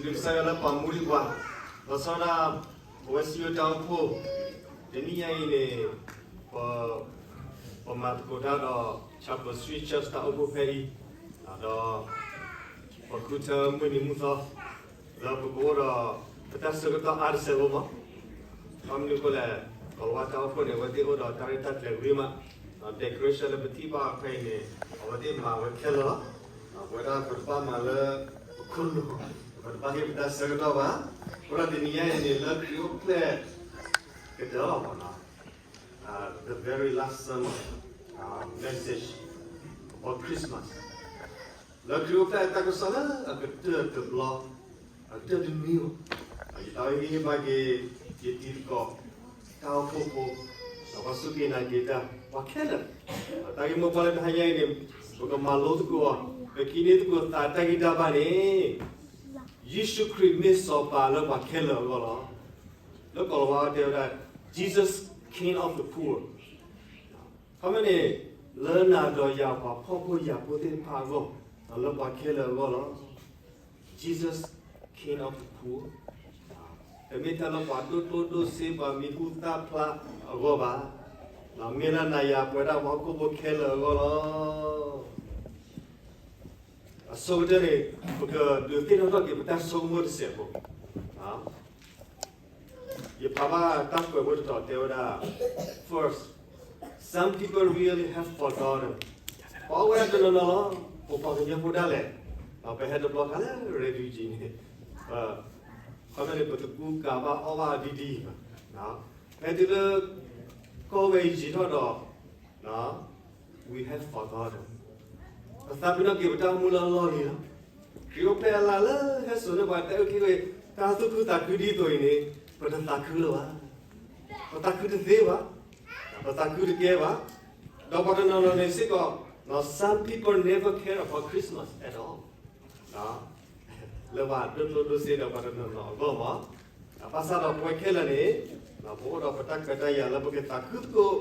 ဒုးကစၢ်ယွၤလၢပာ်မူဒံးပှၤ, လီၤဆီဒၣ်တၢ် ပဝဲစံးဝဲတၢ်အိၣ်ဖှိၣ်, တနံၤညါအံၤန့ၣ် ပ ပမၤသကိးတၢ်ဒီး Chaplain Street Church တၢ်အိၣ်ဖှိၣ်ဖဲအံၤ, ဒီး ပဃုထၢမုၢ်နံၤမုၢ်သီ လၢပကအိၣ်ဒီး ပတၢ်ဆၢကတီၢ်အါတစဲးဖိမး, ဘၣ်မနုၤအဃိလဲၣ်, ကီၤလၤဝါတၢ်အိၣ်ဖှိၣ်န့ၣ် အဝဲသ့ၣ်အိၣ်ဒီးတၢ်ရဲၣ်တၢ်ကျဲၤဂ့ၤမး, decoration လၢပထံၣ်ဘၣ်ဖဲအံၤန့ၣ် အဝဲသ့ၣ်မၤဝဲခဲလၢာ်လီၤ. ပဝဲဒၣ်ပတဘၣ်မၤလၢပခိၣ်နူာ်, ပတဘၣ်ဟ့ၣ်ပတၢ်ဆၢကတီၢ်ဘၣ်. အဃိဒီးတနံၤညါအံၤန့ၣ် လၢခရံာ်အိၣ်ဖျဲၣ်ကတၢၢ်လီၤမး, the very last sermon, message about Christmas, လၢခရံာ်အိၣ်ဖျဲၣ်အတၢ်ကစီၣ်လၢအကတၢၢ်တဘျီ, အကတၢၢ်တနွံလီၤ. ယသးဝဲဟ့ၣ်ဂံၢ်ဟ့ၣ်ဘါက့ၤ ယတံၤသကိး တၢ်အိၣ်ဖှိၣ်ဖိ, ဒီးပှၤစူၢ်က့ၤနာ်က့ၤတၢ် ပှၤခဲလၢာ်, တၢ်ဂ့ၢ်မိၢ်ပှၢ်လၢတဟါညါအံၤန့ၣ် ပကမၤလိသကိးအီၤ, ပကဟံးန့ၢ်သကိးသးတၢ်ဂံၢ်တၢ်ဘါန့ၣ် ယ့ၣ်ၡူးခရံာ်မ့ၢ်စီၤပၤလၢပှၤခဲလၢာ်အဂီၢ်လီၤ. လၢကီၤလၤဝါတဲဝဲဒၣ် Jesus King of the poor, ခီမ့ၢ်န့ၣ် လၢနၤဒီးယၤပှၤဖှီၣ်ဖိယာ်ဖိသ့ၣ်တဖၣ်အဂီၢ်, လၢပှၤခဲလၢာ်အဂီၢ်လီၤ. Jesus King of the poor, တမ့ၢ်ထဲလၢပှၤဒိၣ်ကျိၣ်ဒိၣ်စ့ ပှၤမံၤဟူသၣ်ဖျါအဂီၢ်ဘၣ်, မ့ၢ်လၢနၤယၤပှၤဒၣ်ပှၤဟီၣ်ခိၣ်ဖိခဲလၢာ်အဂီၢ်လီၤ. အဆိကတၢၢ်န့ၣ် ပကဒုးသ့ၣ်နီၣ်ထီၣ်က့ၤပတၢ်ဆိကမိၣ်တစဲးဖိ, ယဖးဘၣ်တၢ်ကွဲးဖိတတီၤတဲဝဲဒၣ်, first, some people really have forgotten, ပှၤအိၣ်ဝဲဒၣ်တနီၤနီၤလီၤ, ပပှၤကညီဖိဒၣ်လဲာ်, ပဟဲတဘျီခါလၢ refugee န့ၣ်, ခီဖျိလၢပတကူကၤဘၣ်အီၣ်ဘၣ်ဒ်ဒ်အံၤဘၣ်, ဖဲတုၤလၢ ကီၢ်ဝဲယံာ်ထီၣ်ဒီး we have forgotten, ပသးပ့ၤနီၣ်က့ၤပတၢ်အိၣ်မူလၢအလီၢ်လံၤလီၤ. ခရံာ်အိၣ်ဖျဲၣ်အလါလၢဟဲစိာ်န့ၢ်ပှၤတၢ်အုၣ်က့ၤခီၣ်က့ၤ တၢ်သူၣ်ခုသးခုဒ်သိးအံၤန့ၣ် ပတသးခုလၢၤဘၣ်, ပသးခုတသ့ဘၣ်, ပသးခုတကဲဘၣ်, ဒီးပှၤတနီၤနီၤန့ၣ်စ့ၢ်ကီး, some people never care about Christmas at all, လၢပှၤဒိၣ်ကျိၣ်ဒိၣ်စ့ဒီးပှၤတနီၤနီၤအဂီၢ်မး, ဘၣ်ဆၣ်ဒီးပဝဲခဲလၢာ်န့ၣ် ပအိၣ်ဒီးပတၢ်ခွဲးတၢ်ယာ်လၢပကသးခုသကိး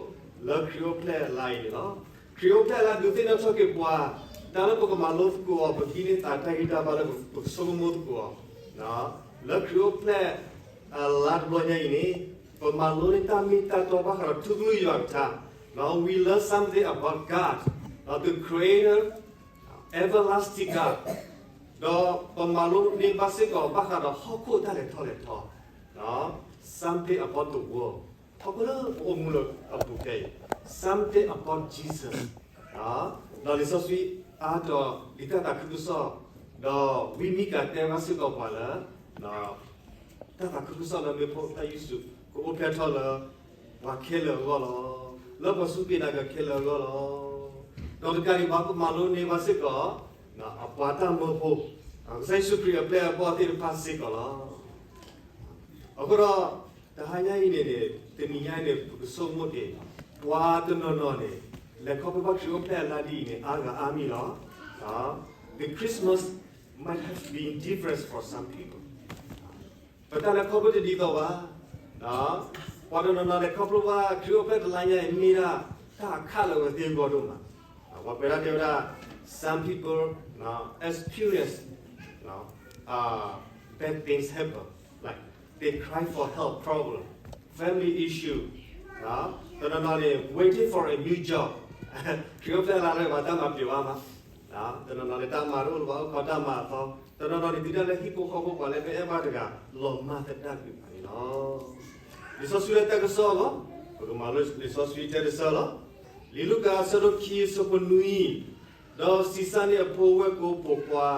လၢခရံာ်အိၣ်ဖျဲၣ်အလါအံၤန့ၣ်လီၤ. ခရံာ်အိၣ်ဖျဲၣ်အလါဒုးသ့ၣ်နီၣ်ထီၣ်က့ၤပှၤ တၢ်လၢပကမၤလိသကိးအီၤ ပကဟံးန့ၢ်သးတၢ်ဂံၢ်တၢ်ဘါလၢပကဆိကမိၣ်သကိးအီၤ, လၢခရံာ်အိၣ်ဖျဲၣ်အလါတဘျီညါအံၤန့ၣ် ပမၤလိန့ၢ်တၢ်မ့ၢ်တၢ်တီဘၣ်ဃးဒီးထူကလုၢ်ယွၤကထါ, we learn something about God, the Creator, everlasting God, ဒီးပမၤလိန့ၢ်ဘၣ်စ့ၢ်ကီးဘၣ်ဃးဒီးဟီၣ်ခိၣ်တၢ်လဲၤထီၣ်လဲၤထီ, something about the world, ဟီၣ်ခိၣ်လၢပအိၣ်မူလၢအပူၤဖဲအံၤ, something about Jesus, ဒီးလံာ်စီဆှံအါထီၣ်လံာ်တၢ်သးခုကစီၣ်, ဒီးဝံမံကၤတဲဘၣ်စ့ၢ်ကီးပှၤလၢ တၢ်သးခုကစီၣ်လၢမ့ၢ်ဖိတၢ်ယုၢ်စူး ကအိၣ်ဖျဲၣ်ထီၣ်လၢ ပှၤခဲလၢာ်အဂီၢ်လီၤ. လၢပှၤစူၢ်က့ၤနာ်က့ၤခဲလၢာ်အဂီၢ်လီၤ. ဒီးတကးဒံးဘၣ် ပမၤလိန့ၢ်ဘၣ်စ့ၢ်ကီး အပှၤတၢ်မၢဖိ, ကစၢ်ယ့ၣ်ၡူးခရံာ်အပျဲၢ်အဘီၣ်သ့ၣ်တဖၣ်စ့ၢ်ကီးလီၤ. အဃိဒီး တဟါညါအံၤန့ၣ်န့ၣ် တနံၤညါအံၤန့ၣ် ပကဆိကမိၣ်က့ၤ ပှၤတနီၤနီၤန့ၣ် လဲၤခီဖျိဘၣ်ခရံာ်အိၣ်ဖျဲၣ်အလါဒ်အံၤန့ၣ် အါဂၤအါမံၤလီၤ. The Christmas might have been different for some people. ပတၢ်လဲၤခီဖျိတဒ်သိးဘၣ်. ပှၤတနီၤနီၤလဲၤခီဖျိဘၣ်ခရံာ်အိၣ်ဖျဲၣ်တလါညါအံၤ မ့ၢ်ဒၣ်တၢ်အခၣ်လၢအဝဲသ့ၣ်အဂီၢ်ဒိၣ်မး. ပှၤကွဲးဒၣ်တဲဝဲဒၣ် some people experience bad things happen, like they cry for help, problem, family issue. တနီၤနီၤန့ၣ် waiting for a new job. ခရံာ်အိၣ်ဖျဲၣ်လါလၢပှၤတၢ်မၤပျံၤဝါမး. တနီၤနီၤန့ၣ် တၢ်မၤတအိၣ်လၢၤဘၣ် အိၣ်ခိးတၢ်မၤအသီ, တနီၤနီၤန့ၣ်ဒုးတၢ်လၢဟံၣ်ဖိဃီဖိ ပှၤလၢပအဲၣ်ဘၣ်တဂၤ လီၤမၢ်သတးကွံာ်ဘၣ်န့ၣ်လီၤ. လံာ်စီဆှံလၢတၢ်ကစီၣ်အဂီၢ် ပကမၤလိလံာ်စီဆှံတဲတဆၢလီၤ. လံာ်လူၤကၣ်အဆၢဒိၣ်ခံအဆၢဖိနွံ, ဒီးဆံးစၢ်န့ၢ်အဖိဝဲၢ်ကိာ်ပိာ်ခွါ,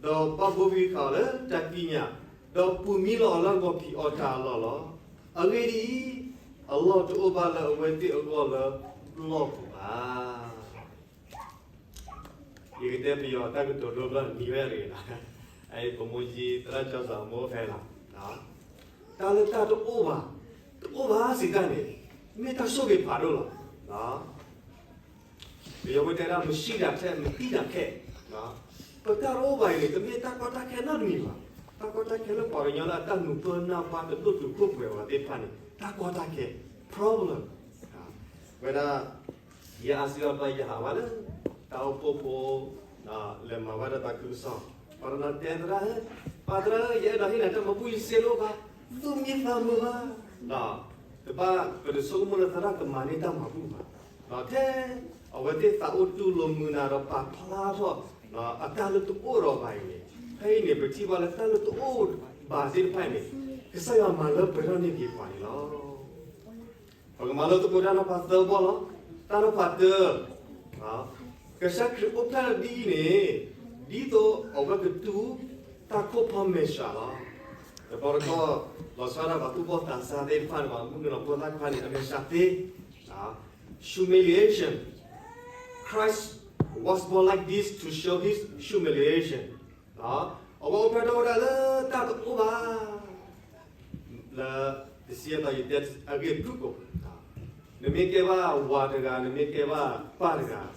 ဒီးဘၣ်ဘိဝံဃာ်အီၤလၢတၢ်ကံးညာ်, ဒီးပူၤမံလီၤအီၤလၢဂီၤဖံးအီၣ်တၢ်အလီၢ်လီၤ. အဂ့ၢ်ဒ်အံၤ, အလီၢ်တအိၣ်ဘၣ်လၢအဝဲသ့ၣ်အဂီၢ်လၢလီၢ်ပူၤဘၣ်. ယကတဲပယီၤတၢ်ကတိၤဒိဘျီနံၤဝဲတဂ့ၤလီၤ. ပမိၢ်ယံၤသရၣ်ကၠီသးမိၢ်ဖဲလီၤ. တၢ်လၢတၢ်တအိၣ်ဘၣ်, တအိၣ်ဘၣ်စံးတၢ်န့ၣ် မ့ၢ်တၢ်ဆိၣ်ဂ့ၤဖးဒိၣ်လီၤ. ပယီၤဝဲတဲဒၣ် မရှိတာထက် မသိတာခက်. ပတၢ်တအိၣ်ဘၣ်အံၤန့ၣ် တမ့ၢ်တၢ်ကီတၢ်ခဲနီတမံၤဘၣ်. တၢ်ကီတၢ်ခဲလၢပှၤကညီလၢအတၢ်နုာ်ပၢၢ်နၢ်ပၢၢ်တဒိၣ်တုာ်ခိၣ်ပှဲၤဝဲသ့ၣ်တဖၣ်န့ၣ် တၢ်ကီတၢ်ခဲ problem ဝဲဒၣ် ယအါစုအါဘျီယဟးဝဲလၢ တၢ်အိၣ်ဖှိၣ်ဖိ လဲၤမၤဝဲဒၣ်တၢ်သးခုကစီၣ်, ပှၤတနီၤတဲသရၣ်ဧၢ, ပၢ်သရၣ်ဧၢ, ယအဲၣ်ဒိးဟ့ၣ်နၤတၢ်မၤဘူၣ်, ယစ့တအိၣ်ဘၣ်, သူၣ်မံသးမုာ်ဘၣ်. တဘၣ်ပဒုးဆိကမိၣ်လၢသရၣ်ကမၤန့ၢ်တၢ်မၤဘူၣ်ဘၣ်. ထဲအဝဲသ့ၣ်သးအိၣ်တူၢ်လိာ်မုာ်နၤဒီးပာ်ဖျါထီၣ် အတၢ်လၢတအိၣ်ဒီးဘၣ်အံၤန့ၣ်, ဖဲအံၤန့ၣ် ပထံၣ်ဘၣ်လၢတၢ်လၢတအိၣ်ဘၣ်သ့ၣ်တဖၣ်န့ၣ် ကစၢ်ယွၤမၤလၢပှဲၤထီၣ်န့ၢ်က့ၤပှၤန့ၣ်လီၤ. ပကမၤလိသကိးတၢ်နီၤဖးသၢဘီလီၤ. တၢ်နီၤဖးတၢ, ကစၢ်ခရံာ်အိၣ်ဖျဲၣ်ဒ်အံၤန့ၣ်, ဒ်သိးအဝဲကတူၢ်တၢ်ခိၣ်ဖီမဲာ်ဆှးလီၤ. တဘျီတခီၣ် လီၤဆီဒၣ်ပှၤသူၣ်ဘီၣ်သးစၢ်သ့ၣ်တဖၣ်န့ၣ် ပှၤမုၣ်ကနီၤဖိသၣ်ခွါန့ၣ် အမဲာ်ဆှးသ့, humiliation. Christ was born like this to show his humiliation. အဝဲအိၣ်ဖျဲၣ်ထီၣ်ဝဲဒၣ်လၢတၢ်တအိၣ်ဘၣ် လၢ တဆံယဲၢ်သီယတဲအဂ့ၢ်ဖုၣ်ကိာ်, နမ့ၢ်ကဲဘၣ်ဝၤတဂၤ, နမ့ၢ်ကဲဘၣ်ပၢ်တဂၤ,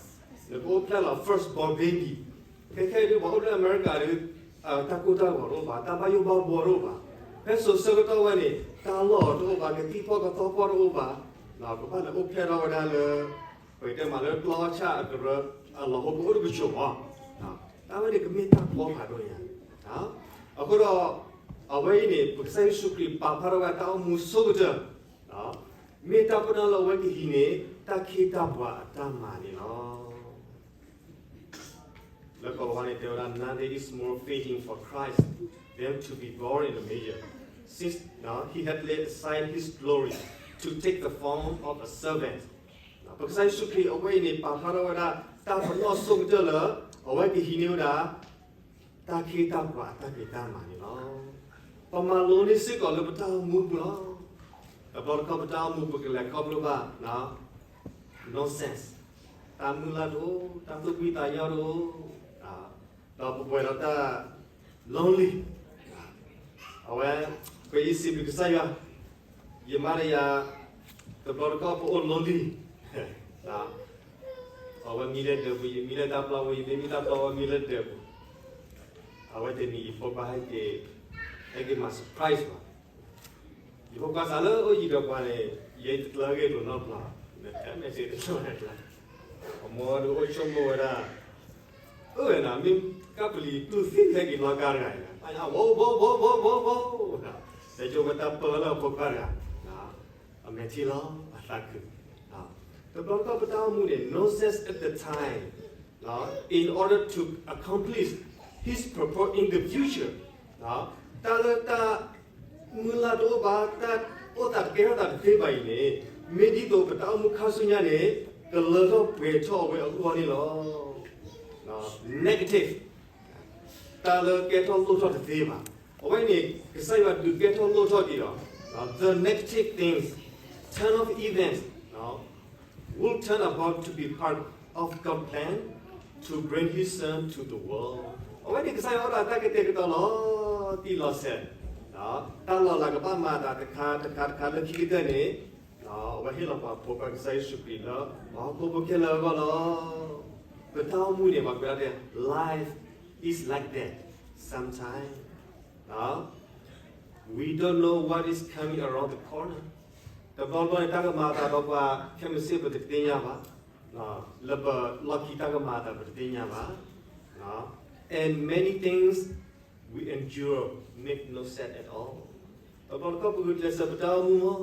နကအိၣ်ဖျဲၣ်လီၤ first born baby. ခဲခဲအံၤဒုး ပှၤအိၣ်ဖျဲၣ်အမဲရကၤဒီး တၢ်ကိၢ်တၢ်ဂီၤတအိၣ်ဘၣ်, တၢ်ဘၣ်ယိၣ်ဘၣ်ဘှီတအိၣ်ဘၣ်. ဖဲစိၤဆၢကတီၢ်ဝဲန့ၣ် တၢ်လီၢ်တအိၣ်ဘၣ်, ကသံၣ်ဖီၣ်ကသီဖီၣ်တအိၣ်ဘၣ်, ကဘၣ်လဲၤအိၣ်ဖျဲၣ်ထီၣ်ဝဲဒၣ်လၢ ပကတဲမးလၢကျီအီၣ်ဆၣ်အကရၢ အလီၢ်ဟိကအိၣ်တကဆိးမး, တၢ်ဝဲန့ၣ်ကမ့ၢ်တၢ်ကီဖးဒိၣ်ညါ. အဃိဒီး အဝဲအံၤန့ၣ် ပကစၢ်ယ့ၣ်ၡူးခရံာ်ပာ်ဖျါထီၣ်ဝဲတၢ်အိၣ်မူဆိကတၢၢ်, မ့ၢ်တၢ်ပနီၣ်လၢအဝဲကဟံးန့ၢ် တၢ်ခ့တၢ်ပှၤအတၢ်မၤန့ၣ်လီၤ. လၢကီၢ်ပဝါန့ၣ်တဲဝဲဒၣ် nothing is more fitting for Christ than to be born in a manger, since he had laid aside his glory to take the form of a servant. ပကစၢ်ယ့ၣ်ၡူးခရံာ်အဝဲအံၤန့ၣ် ပာ်ဖျါထီၣ်ဝဲဒၣ် တၢ်ပနီၣ်ဆိကတၢၢ်လၢ အဝဲကဟံးန့ၢ်ဝဲဒၣ် တၢ်ခ့တၢ်ပှၤအတၢ်ဖံးတၢ်မၤန့ၣ်လီၤ. ပမၤလိန့ၢ်စ့ၢ်ကီးလၢပတၢ်အိၣ်မူပူၤလီၤ. တဘျီတခီၣ်ပတၢ်အိၣ်မူပကလဲၤခီဖျိဘၣ် nonsense, တၢ်မုၢ်လၢ်တအိၣ်, တၢ်သူၣ်ဖှံသးညီတအိၣ်, ဒီးပပှဲၤဒီးတၢ် lonely. အဝဲ ပအံၤစံးဘျုးကစၢ်ယွၤ, ယမါဒီးယၤ တဘျီတခီၣ်ပအိၣ် lonely, အဝဲမံလၢဒၢးပူၤ, ယမံလၢတၢ်ပျီပူၤ, ယမ့ၢ်မံတၢ်ပျီ အဝဲမံလၢဒၢးပူၤ. အဝဲတနံၤယဖိခွါဟဲက့ၤ, ဟဲက့ၤမၤ surprise ပှၤ, ယဖိခွါစးလၢအိၣ်ယံၤဒီးပှၤန့ၣ် ယဲတကျၢၤဂ့ၢ်လိာ်နီတဘျီ, နတဲမ့ၢ်စ့တကျၢၤန့ၣ်ကျၢၤ, အမိၢ်ဒီးအိၣ်ဆိကမိၣ်ဝဲဒၣ် အၢ နမ့ၢ်ကပလံၤတူၢ်သံ ဟဲက့ၤလီၤကါတဂၤအံၤ, ဝီဝီဝီဝီဝီဝီ, တဲဆိဝဲတၢ်ပၢလၢအဖိခွါတဂၤ, အမဲာ်ထံလီၤအသးခု, တဘျီတခီၣ်ပတၢ်အိၣ်မူန့ၣ် nonsense at the time, in order to accomplish his purpose in the future. တၢ်လၢတၢ်မုၢ်လၢ်တအိၣ်ဘၣ်, တၢ်အိၣ်သးတကဲထီၣ်သးတသ့ဘၣ်အံၤန့ၣ်, မ့ၢ်ဒ်သိးပတၢ်အိၣ်မူခါဆူညါန့ၣ် ကလၢထီၣ်ပှဲၤထီၣ်အဝဲအဂီၢ်န့ၣ်လီၤ. Negative, တၢ်လၢကဲထီၣ်လိၣ်ထီၣ်တသ့ဘၣ်. အဝဲန့ၣ် ကစၢ်ယွၤဒုးကဲထီၣ်လိၣ်ထီၣ်က့ၤဒီး the negative things, turn of events will turn about to be part of God's plan to bring his son to the world. အဝဲန့ၣ်ကစၢ်ယွၤအိၣ်ဒီးတၢ်ကတဲာ်ကတီၤလီၤတံၢ်လီၤဆဲး, တၢ်လီၤလးကဘၣ်မၤအသးတခါတခါတခါလၢခံကတၢၢ်န့ၣ်, အဝဲဟ့ၣ်လီၤပှၤဖိခွါကစၢ်ယ့ၣ်ၡူးခရံာ်လၢ ပှၤဟီၣ်ခိၣ်ဖိခဲလၢာ်အဂီၢ်လီၤ. ပတၢ်အိၣ်မူန့ၣ် ပှၤကွဲးဒၣ် life is like that sometimes. We don't know what is coming around the corner. တဘျီဘျီန့ၣ် တၢ်ကမၤအသးဒီးပှၤခဲမုၢ်ဆ့ၣ် ပတသ့ၣ်ညါဘၣ်, လၢပလီၢ်ခံတၢ်ကမၤအသး ပတသ့ၣ်ညါဘၣ်. And many things we endure make no sense at all. တဘျီတခီၣ်ပဂုာ်ကျဲးစၢးပတၢ်အိၣ်မူမး,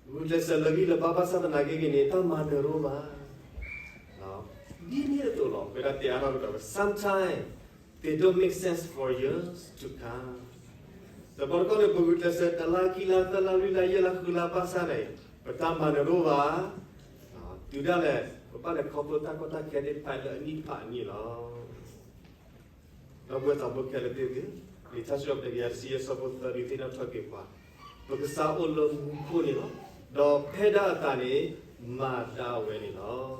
ဂုာ်ကျဲးစၢးလၢဂံၢ်လၢဘါဘၣ်ဆၣ်သနာ်က့ဂ့ၤန့ၣ် တၢ်မၤနၢၤတအိၣ်ဘၣ်. ဒ်န့ၣ်အသိးလီၤ, ပဝဲဒၣ်တဲအါထီၣ်ကဒီး sometimes they don't make sense for years to come. တဘျီတခီၣ်န့ၣ် ပဂုာ်ကျဲးစၢးတလါခံလါသၢလါလွံၢ်လါယဲၢ်လါဃုလါဘၣ်ဆၣ်န့ၣ် ပတၢ်မၤနၢၤတအိၣ်ဘၣ်. တုၤဒၣ်လဲာ် ပဘၣ်လဲၤခီဖျိတၢ်ကီတၢ်ခဲသ့ၣ်တဖၣ်လၢအနံၣ်တဖၣ်အနံၣ်လီၤ. ဒီပုၢ်ဝဲၢ်သးဘိခဲလၢာ်သ့ၣ်ဧၢ, လံာ်ထါစံးထီၣ်ပတြၢၤ တကယၤတဆံယဲၢ် ဆၢဖိသၢ ဒုးသ့ၣ်နီၣ်ထီၣ်က့ၤပှၤ, ပကစၢ်အိၣ်လၢမူခိၣ်န့ၣ်လီၤ. ဒီးဖဲဒၣ်အသးန့ၣ် မၤတၢ်ဝဲန့ၣ်လီၤ.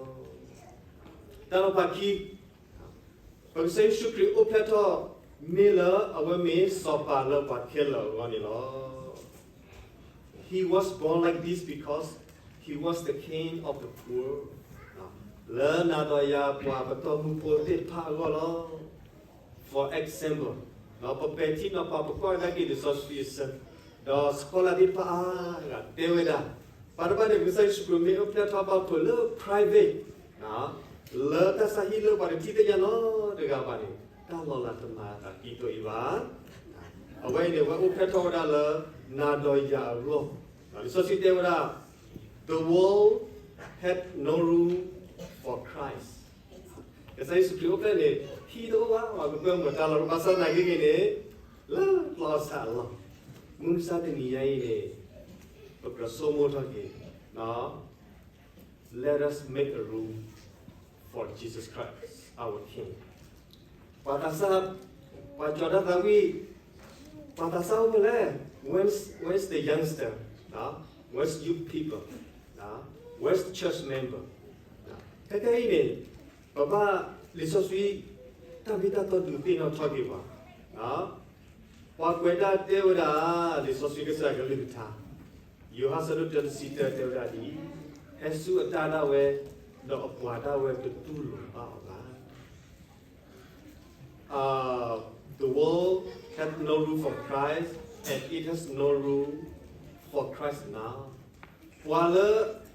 တၢ်လီၢ်ဖးခံ, ပကစၢ်ယ့ၣ်ၡူးခရံာ်အိၣ်ဖျဲၣ်ထီၣ် မ့ၢ်လၢအဝဲမ့ၢ်စီၤပၤလၢပှၤခဲလၢာ်အဂီၢ်န့ၣ်လီၤ. He was born like this because he was the king of the poor. လၢနၤဒီးယၤပှၤပတီၢ်မုၢ်ဖိသ့ၣ်တဖၣ်အဂီၢ်လီၤ. For example, ပပဲာ်ထံနီၤဖး ပကွၢ်ကဒါက့ၤလံာ်စီဆှံအဆၢ, ဒီး scholar သ့ၣ်တဖၣ်အါဂၤတဲဝဲဒၣ်, ပှၤတဖၣ်န့ၣ် ကစၢ်ယ့ၣ်ၡူးခရံာ်မ့ၢ်အိၣ်ဖျဲၣ်ထီၣ်ဘၣ်ဖုးလၢ private, လၢတၢ်ဆါဟံၣ်လၢပှၤတထံၣ်သ့ၣ်ညါနီတဂၤဘၣ်န့ၣ် တၢ်လီၤလးတမၤအသးဒ်သိးအံၤဘၣ်. အဝဲအံၤန့ၣ် အဝဲအိၣ်ဖျဲၣ်ထီၣ်ဝဲဒၣ်လၢ နၤဒီးယၤအဂီၢ်, လံာ်စီဆှံတဲဝဲဒၣ် the world had no room for Christ. ကစၢ်ယ့ၣ်ၡူးခရံာ်အိၣ်ဖျဲၣ်န့ၣ် ဟံၣ်တအိၣ်ဘၣ်, ပှၤကပၢမုာ်တၢ်လီၤ, ဘၣ်ဆၣ်သနာ်က့ဂ့ၤန့ၣ် လၢကျီၢ်စၢ်အလီၢ်, မုၢ်မဆါတနံၤညါအံၤန့ၣ် ပကြၢးဆိကမိၣ်ထီၣ်က့ၤ Let us make a room for Jesus Christ, our King. ပှၤသးစၢ်, ပှၤကၠီၤတၢ်သးဝံၣ်, ပှၤသးစၢ်အိၣ်ဖဲလဲၣ်, where's, where's the youngster, where's youth people, where's church member. ခဲခဲအံၤန့ၣ် ပဘၣ်လံာ်စီဆှံ တၢ်မ့ၢ်တၢ်တီဒုးသ့ၣ်နီၣ်ထီၣ်က့ၤပှၤ, ပှၤကွဲးတၢ်တဲဝဲဒၣ် လံာ်စီဆှံကစၢ်ကလုၢ်ကထါ ယိၤဟၣ်ဆၢဒိၣ်တၢ တဆံတၢ တဲဝဲဒၣ်ဒ်အံၤ, ဟဲဆူအတၢ်ဒၣ်ဝဲ, ဒီးအပှၤဒၣ်ဝဲတတူၢ်လိာ်ဘၣ်အီၤဘၣ်. The world had no room for Christ, and it has no room for Christ now. ပှၤလၢ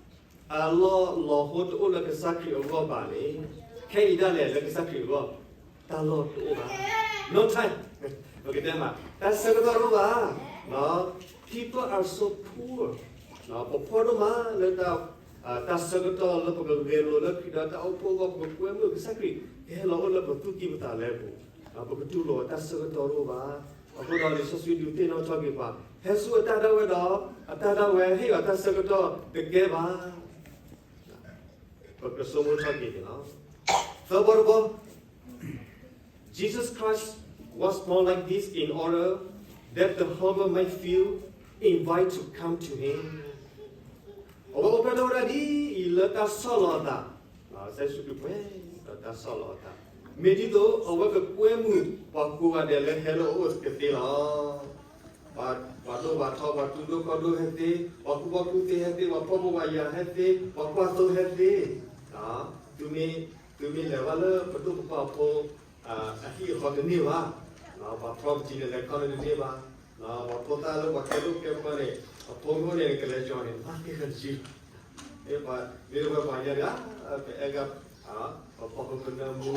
အလီၢ်လီၤဟိတအိၣ်လၢကစၢ်ခရံာ်အဂီၢ်ဘၣ်န့ၣ်, ခဲအံၤဒၣ်လဲာ်လၢကစၢ်ခရံာ်အဂီၢ် တၢ်လီၢ်တအိၣ်ဘၣ်. No time. ပကတဲမး တၢ်ဆၢကတီၢ်တအိၣ်ဘၣ်. People are so poor. ပဖှီၣ်ဒိၣ်မးလၢ တၢ်ဆၢကတီၢ်လၢပကဂဲၤလိာ်လၢခရံာ်ဒီးတၢ်အိၣ်ဖှိၣ်အဂီၢ် ပကကွဲမုာ်ကစၢ်ခရံာ် ကဟဲလီၤအိၣ်လၢပသူၣ်ကံၢ်ပသးလဲပူၤ, ပကတူၢ်လိာ်တၢ်ဆၢကတီၢ်တအိၣ်ဘၣ်. အဃိဒီးလံာ်စီဆှံဒုးသ့ၣ်နီၣ်ထီၣ်က့ၤပှၤ ဟဲဆူအတၢ်ဒၣ်ဝဲဒီး အတၢ်ဒၣ်ဝဲဟ့ၣ်အီၤတၢ်ဆၢကတီၢ်တကဲဘၣ်. ပကဆိကမိၣ်ထီၣ်က့ၤန့ၣ်လီၤ. သၢဘီတဘီ Jesus Christ was born like this in order that the humble might feel invited to come to him. အဝဲအိၣ်ဖျဲၣ်ထီၣ်ဝဲဒၣ်ဒ်အံၤလၢတၢ်ဆီၣ်လီၤအသး, ကစၢ်ယ့ၣ်ၡူးခရံာ်ပှဲၤဒီးတၢ်ဆီၣ်လီၤအသး, မ့ၢ်ဒ်သိးအဝဲကကွဲမုာ်ပှၤကိးဂၤဒဲးလၢဟဲလီၤအိၣ်ကသ့လီၤ. ပှၤဒိၣ်ပှၤထီ ပှၤတူၢ်ဒိၣ်ခီၣ်ဒိၣ်ဟဲသ့, ပှၤကူၣ်ဘၣ်ကူၣ်သ့ဟဲသ့, ပှၤဖှီၣ်ဖိယာ်ဟဲသ့, သုမ့ၢ်, သုမ့ၢ်လဲၤဘၣ်လၢပဒိၣ်ပပှၢ်ဖိ အဟံၣ်အဃီတန့ၢ်ဘၣ်, ပှၤ property န့ၣ် လဲၤခီန့ၣ်တန့ၢ်ဘၣ်, ပှၤဖိသၣ်လၢပှၤကဲဒိၣ်ကဲပှၢ်န့ၣ် အဖိမုၣ်န့ၣ် ကလဲၤကၠီၤန့ၣ် မၤသ့ၣ်ဃာ်တယုၢ်, မ့ၢ်ဝဲပှၤညါတဂၤ, ပအဲၣ်ဂၤ, ပဖီခိၣ်ပနၢမူ,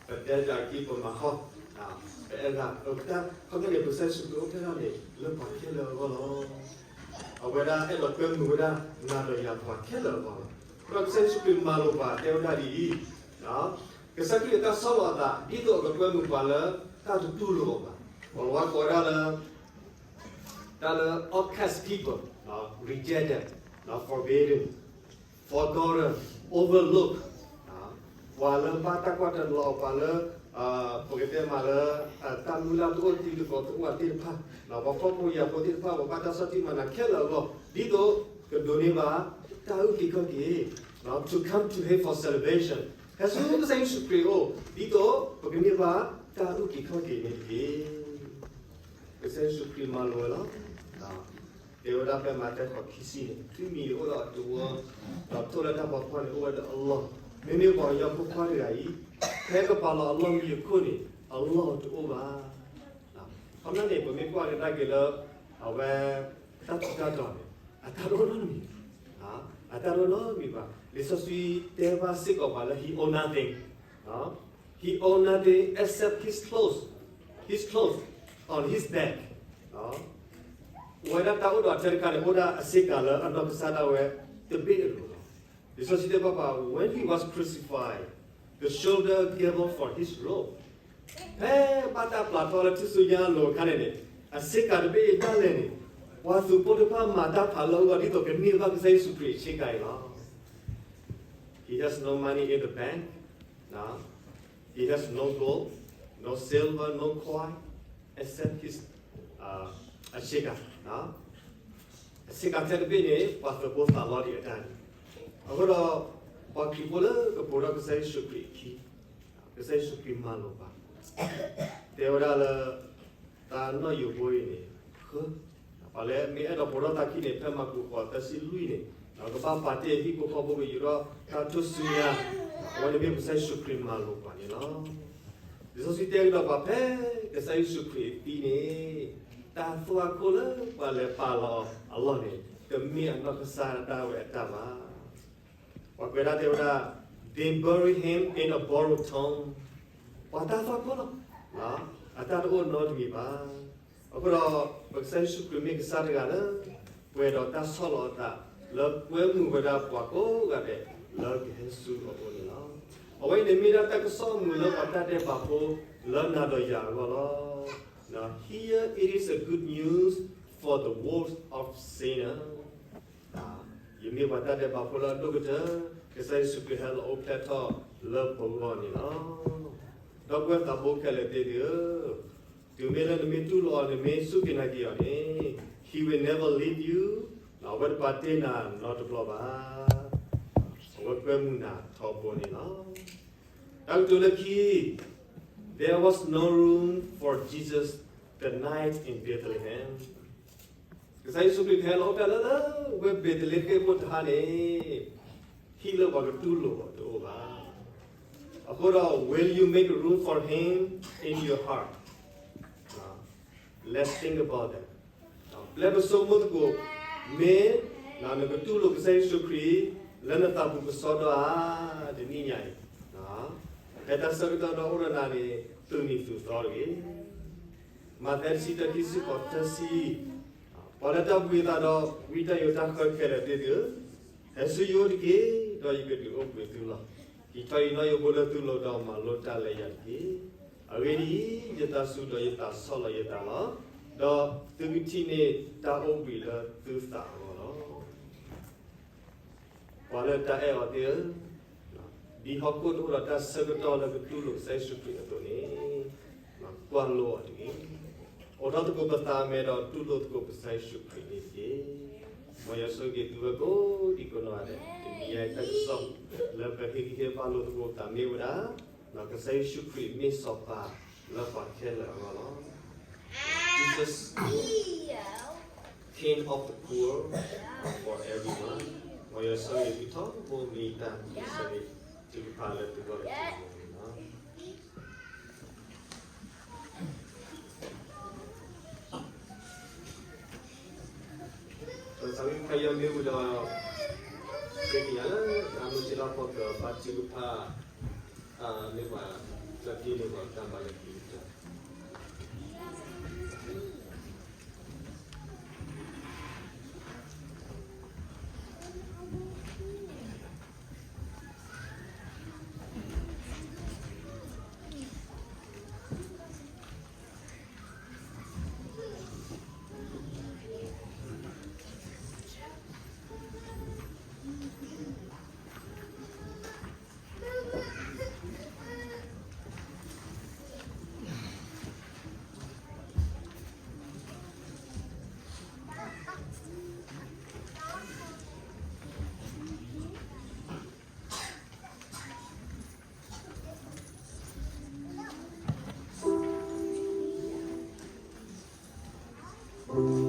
ပတဲတၢ်ကံၢ်ပမၤဟီၣ်, ပအဲၣ်ဂၤ, ပတၢ်ခီဖျိန့ၣ် ကစၢ်ယ့ၣ်ၡူးခရံာ်အိၣ်ဖျဲၣ်ထီၣ်န့ၣ် လၢပှၤခဲလၢာ်အဂီၢ်လီၤ. အဝဲဒၣ်အဲၣ်ဒိးကွဲမုာ်ဝဲဒၣ် နၤဒီးယၤပှၤခဲလၢာ်အဂီၢ်လီၤ. ဒီးကစၢ်ယ့ၣ်ၡူးခရံာ်မၤလိာ်ပှၤတဲဝဲဒၣ်ဒ်အံၤ, ကစၢ်ခရံာ်အတၢ်ဆီၣ်လီၤအသး ဒ်သိးအကကွဲမုာ်ပှၤလၢတၢ်တတူၢ်လိာ်အီၤဘၣ်. ပှၤလီၤဝါကိးဝဲဒၣ်လၢ တၢ်လၢ outcast people, rejected, forbidden, forgotten, overlooked, ပှၤလၢဘၣ်တၢ်ကွၢ်တလီၤ ပှၤလၢ ပကတဲမးလၢ တၢ်မုၢ်လၢ်တအိၣ်သံတကိးသဝီသ့ၣ်တဖၣ်, ပှၤဖှီၣ်ဖိယာ်ဖိသ့ၣ်တဖၣ် ပှၤဘၣ်တၢ်ဆီၣ်တံၢ်မၤနၤခဲလၢာ်အဂီၢ် ဒ်သိးကဒိးန့ၢ်ဘၣ် တၢ်အုၣ်က့ၤခီၣ်က့ၤ, to come to him for salvation, ဟဲဆူကစၢ်ယ့ၣ်ၡူးခရံာ်အအိၣ် ဒ်သိးပကန့ၢ်ဘၣ်တၢ်အုၣ်က့ၤခီၣ်က့ၤန့ၣ်တက့ၢ်. ကစၢ်ယ့ၣ်ၡူးခရံာ်မၤလိာ်ဝဲလီၤ. တဲဝဲဒၣ်ဖဲမးသဲ ဃိး ခံဆံန့ၣ်, သုမံၤန့ၣ်အိၣ်ဒီးအတဝၢ, ဒီးထိၣ်လၢတၢ်ဖီခိၣ်န့ၣ်အိၣ်ဝဲဒီးအလီၢ်, မ့မ့ၢ်ပှၤကညီဖိခွါတဂၤအံၤ ဖဲကပာ်လီၤအလီၢ်မံၤအခိၣ်န့ၣ် အလီၢ်တအိၣ်ဘၣ်. ခီဖျိန့ၣ် ပမ့ၢ်ကွၢ်ကဒါက့ၤလၢ အဝဲ တၢ်ထူးတၢ်တီၤန့ၣ် အတၢ်တအိၣ်နီတမံၤ, အတၢ်တအိၣ်နီတမံၤဘၣ်. လံာ်စီဆှံတဲဘၣ်စ့ၢ်ကီးပှၤလၢ he own nothing, he own nothing except his clothes, his clothes on his back. ဝဲဒၣ်တၢ်အိၣ်ဒီးအထဲတခါန့ၣ် အိၣ်ဒၣ်အစ့ကၤလၢအနီၢ်ကစၢ်ဒၣ်ဝဲတဘ့ၣ်အလိၤလီၤ. လံာ်စီဆှံတဲဘၣ်ပှၤ when he was crucified, the soldier gave up for his robe. ဖဲဘၣ်တၢ်ပျၢ်ထီလၢထူၣ်စုညါအလိၤအခါန့ၣ်န့ၣ် အစ့ကၤတဘ့ၣ်အံၤဒၣ်လဲာ်န့ၣ် ပှၤသုးဖိတဖၣ်မၤတၢ်ဖးလၢအဂီၢ် ဒ်သိးကန့ၢ်ဘၣ်ကစၢ်ယ့ၣ်ၡူးခရံာ်အစ့ကၤအံၤလီၤ. He has no money in the bank, he has no gold, no silver, no coin, except his, အစ့ကၤ, အစ့ကၤထဲတဘ့ၣ်န့ၣ် ပှၤသုးဖိသးလီဒံးအတၢ်န့ၣ်. အဃိဒီး ပှၤခရံာ်ဖိလၢကပိာ်ထီၣ်ကစၢ်ယ့ၣ်ၡူးခရံာ်အခံ ကစၢ်ယ့ၣ်ၡူးခရံာ်မၤလိာ်ပှၤ, တဲဝဲဒၣ်လၢ တၢ်နီၣ်ယိးဖိအံၤန့ၣ် ဃၢ, ပှၤလၢမ့ၢ်အဲၣ်ဒိးပိာ်ထီၣ်တၢ်ခံန့ၣ် ဖဲမၢကူးဃိး သၢဆံလွံၢ်န့ၣ် ကဘၣ်ပာ်တ့ၢ်ဟံၣ်ဖိဃီဖိ ကယူၤထီၣ်တၢ်ထူၣ်စုညါ, အဝဲန့ၣ်မ့ၢ်ကစၢ်ယ့ၣ်ၡူးခရံာ်မၤလိာ်ပှၤန့ၣ်လီၤ. လံာ်စီဆှံတဲကဒီးပှၤဖဲ ကစၢ်ယ့ၣ်ၡူးခရံာ်အသံန့ၣ် တၢ်သွၣ်ခိၣ်လၢပှၤလဲၤပာ်လီၤအီၤအလီၢ်န့ၣ် တမ့ၢ်အနီၢ်ကစၢ်ဒၣ်ဝဲအတၢ်ဘၣ်. ပှၤကွဲးဒၣ်တဲဝဲဒၣ် they bury him in a borrowed tomb. ပှၤတၢ်သွၣ်ခိၣ်လီၤ, အတၢ်တအိၣ်နီတမံၤဘၣ်. အဃိဒီး ပကစၢ်ယ့ၣ်ၡူးခရံာ်မ့ၢ်ကစၢ်တဂၤလၢ ပှဲၤဒီးတၢ်ဆီၣ်လီၤအသး လၢကွဲမုာ်ဝဲဒၣ်ပှၤကိးဂၤဒဲး လၢကဟဲဆူအအိၣ်န့ၣ်လီၤ. အဝဲအံၤန့ၣ်မ့ၢ်ဒၣ်တၢ်ကစီၣ်အမုာ်လၢပှၤတၢ်ဒဲးဘးဖိ လၢနၤဒီးယၤအဂီၢ်လီၤ. Here it is a good news for the world of sinner. ယမ့ၢ်ပှၤတၢ်ဒဲးဘးဖိလၢအဒိၣ်ကတၢၢ်, ကစၢ်ယ့ၣ်ၡူးခရံာ်ဟဲလီၤအိၣ်ဖျဲၣ်ထီၣ်လၢပဂီၢ်န့ၣ်လီၤ. ဒီပုၢ်ဝဲၢ်သးဘိခဲလၢာ်သ့ၣ်ဧၢ, တုၤမ့ၢ်လၢနမ့ၢ်တူၢ်လိာ်အီၤ နမ့ၢ်စူၢ်က့ၤနာ်က့ၤအီၤန့ၣ်, He will never leave you, အဝဲတပာ်တ့ၢ်နၤနီတဘျီဘၣ်. အဝဲကွဲမုာ်နၤထီဘိန့ၣ်လီၤ. တၢ်ကတိၤလၢခံ, There was no room for Jesus the night in Bethlehem. ကစၢ်ယ့ၣ်ၡူးခရံာ်ကဟဲလီၤအိၣ်ဖျဲၣ်လၢ လၢဝ့ၢ်ဘ့းသလ့ဃ့ၣ်အပူၤတဟါန့ၣ်, ဟံၣ်လၢပှၤကတူၢ်လိာ်အီၤတအိၣ်ဘၣ်. အဃိဒီး will you make room for him in your heart? Let's think about that. ပျဲပဆိကမိၣ်သကိး, မ့ၢ်နကတူၢ်လိာ်ကစၢ်ယ့ၣ်ၡူးခရံာ် လၢနသးပူၤကစီဒီဧါ, တနံၤညါအံၤ, ဖဲတၢ်ဆၢကတီၢ်ဒီးအိၣ်ဒီးနၤန့ၣ် သူၣ်နံၤသူၣ်သီတဂ့ၤ. မးသဲတဆံတၢ ခံဆံဃိး သၢဆံ, ပှၤလၢတၢ်ဘှံးအသးဒီး ဝံတၢ်ယိးတၢ်ဃၢခဲလၢာ်သ့ၣ်ဧၢ, ဟဲဆူယအိၣ်တက့ၢ်, ဒီးယကဒုးအိၣ်ဘှံးသုလီၤ. ဟံးထီၣ်ယနီၣ်ယိးဘိလၢသုလိၤဒီးမၤလိတၢ်လၢယၤတက့ၢ်. အဂ့ၢ်ဒ်အံၤ, ယသးစူၤဒီးယသးဆီၣ်လီၤယသးလီၤ. ဒီးသုကထံၣ်န့ၢ်တၢ်အိၣ်ဘှံးလၢသုသးအဂီၢ်လီၤ. ပှၤလၢတၢ်အဲၣ်အီၤသ့ၣ်ဧၢ, ဒ်ဟီၣ်ခိၣ်တအိၣ်ဒီးတၢ်ဆၢကတီၢ်လၢကတူၢ်လိာ်ကစၢ်ယ့ၣ်ၡူးခရံာ်အသိးန့ၣ်, ကွၢ်လိအီၤတဂ့ၤ. အိးထီၣ်သကိးပသးအမဲာ်ဒီးတူၢ်လိာ်သကိးကစၢ်ယ့ၣ်ၡူးခရံာ်န့ၣ်တက့ၢ်. မ်ယွၤဆိၣ်ဂ့ၤသုဝဲကိးဒံကိးနီၢ်ဂၤဒဲး, တနံၤညါအံၤတၢ်ကစီၣ်လၢပဟ့ၣ်ဂံၢ်ဟ့ၣ်ဘါလိာ်သကိးပသးမ့ၢ်ဝဲဒၣ်, ကစၢ်ယ့ၣ်ၡူးခရံာ်မ့ၢ်စီၤပၤလၢပှၤခဲလၢာ်အဂီၢ်လီၤ. Jesus King of the poor for everyone. မ်ယွၤဆိၣ်ဂ့ၤသုထီဘိမ့ၢ်တၢ်ကစၢ်န့ၣ် ထုကဖၣ်လၢသုဂီၢ်တက့ၢ်န့ၣ်လီၤ. ပသးဝံၣ်ခါယီမ့ၢ်ဝံၤဒီး, ဃ့ကညးလၢအမ့ၢ်စ့လီၤဖီကၢၤဘါထုကဖၣ်, မ့ၢ်ပှၤ, လၢတ့န့ၣ်ပှၤတၢ်မၤလၢခံကတၢၢ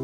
်.